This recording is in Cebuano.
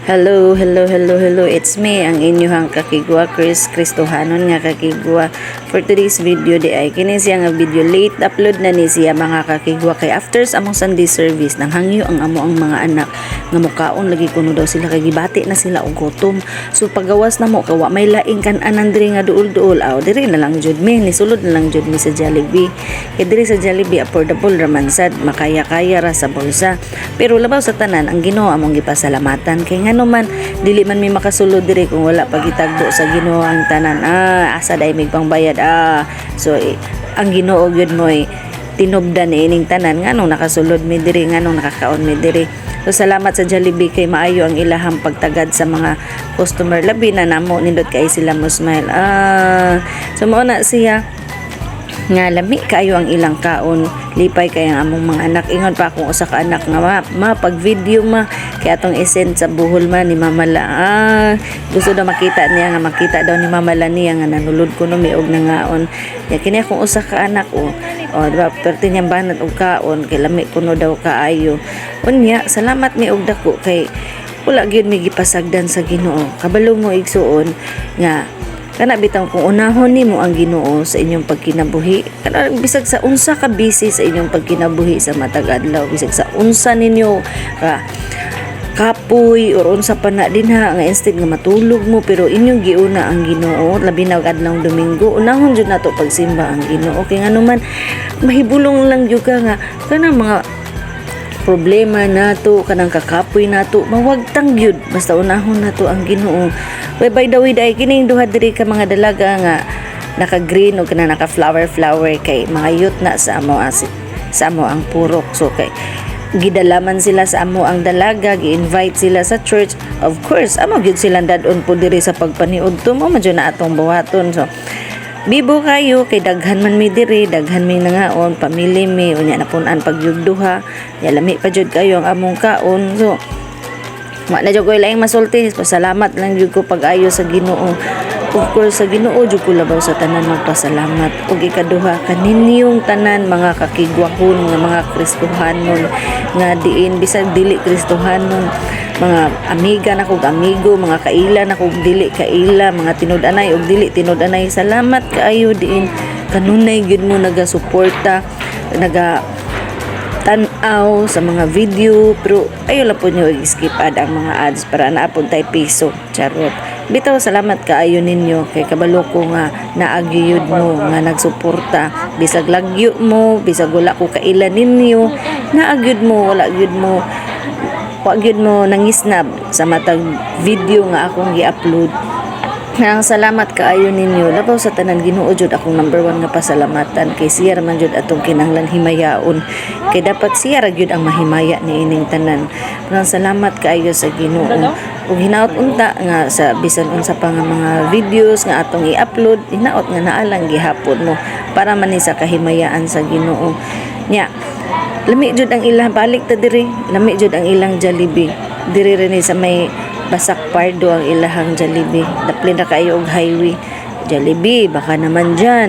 Hello, hello, hello, hello. It's me, ang inyong kakigwa, Chris Kristohanon nga kakigwa. For today's video, di ay kini siya nga video, late upload na ni siya, mga kakigwa, kay after sa among Sunday service, nang hangyo ang amo ang mga anak nga mukaon lagi kuno daw sila kay gibati na sila og gutom. So pagawas na mo kawa may laing kan-anan diri nga duol-duol, aw diri na lang jud mi, nisulod na lang jud mi sa Jollibee. Kay diri sa Jollibee, affordable ra man sad, makaya-kaya ra sa bulsa. Pero labaw sa tanan, ang Ginoo among gipasalamatan kay ngano man dili man mi makasulod diri kung wala pagitagbo sa Ginoo ang tanan. Ah, asa day mig pangbayad ah. So ang Ginoo gyud mo'y tinubdan ni ining tanan, nganong nakasulod mi diri, nganong nakakaon mi diri. So salamat sa Jollibee kay maayo ang ilahang pagtagad sa mga customer, labi na namo, nindot kay sila mo smile. Ah, so mao na siya nga lami kaayo ang ilang kaon. Lipay kay ang among mga anak. Ingon pa akong usa ka anak nga ma, ma pag video ma, kay atong i-send sa Bohol ma ni Mama La. Ah, gusto daw makita niya, nga makita daw ni Mama La niya nga nanulod ko no mi og nangaon. Ya kini akong usa ka anak, oh oh, di ba, perti niyang banat og kaon kay lami kuno daw kaayo. Unya salamat mi og dako kay wala gyud mi gipasagdan sa Ginoo. Kabalo mo, igsuon, nga kana bitaw kung unahon nimo ang Ginoo sa inyong pagkinabuhi, kana bisag sa unsa ka busy sa inyong pagkinabuhi sa matag adlaw, bisag sa unsa ninyo ka kapoy or unsa pa na dinha, nga instead nga matulog mo pero inyong giuna ang Ginoo, labi na og adlawng Domingo, unahon jud nato pagsimba ang Ginoo, kay ngano man mahibulong lang jud ka nga kanang mga problema nato, kanang kakapoy nato, mawagtang gyud basta unahon nato ang Ginoo. Well, by the way, dai kining duha diri ka mga dalaga nga naka green o kana naka flower flower kay mga youth na sa amo ang purok. So kay gidalaman sila sa amo ang dalaga, gi-invite sila sa church. Of course, amo gyud silang dad-on po diri sa pagpaniudto mo man jud na atong buhaton. So bibo kayo kay daghan man mi diri, daghan mi nangaon, pamilya mi, unya napun-an pag duha. Ya lami pa jud kayo ang among kaon. So wa na jud ko laing masulti, pasalamat lang jud ko pag-ayo sa Ginoo. Of course, sa Ginoo jud ko labaw sa tanan magpasalamat. Ug ikaduha, kaninyong tanan mga kakigwahon nga mga Kristohanon nga diin bisag dili Kristohanon, mga amiga na kog amigo, mga kaila na kog dili kaila, mga tinud-anay ug dili tinud-anay, salamat kaayo diin kanunay gyud mo nagasuporta, naga tan-aw sa mga video. Pero ayo lang po nyo i-skip ad ang mga ads para naapon tay piso. Charot bitaw. Salamat kaayo ninyo kay kabalo ko nga naagyud mo nga nagsuporta bisag lagyo mo, bisag wala ko kaila ninyo, naagyud mo, wala gyud mo, wa gyud mo nangisnab sa matag video nga akong gi-upload. Nang salamat kaayo ninyo. Labaw sa tanan, Ginoo jud akong number one nga pasalamatan kay siya ra man jud atong kinahanglan himayaon, kay dapat siya ra gyud ang mahimaya ni ining tanan. Nang salamat kaayo sa Ginoo. Ug hinaot unta nga sa bisan unsa pa nga mga videos nga atong i-upload, hinaot nga naalang gihapon mo para man ni sa kahimayaan sa Ginoo. Nya lami jud ang ilang, balik ta diri, lami jud ang ilang Jollibee. Diri rin ni sa may Basak Pardo ang ilahang Jollibee. Daplin na kayo og highway. Jollibee, baka naman dyan.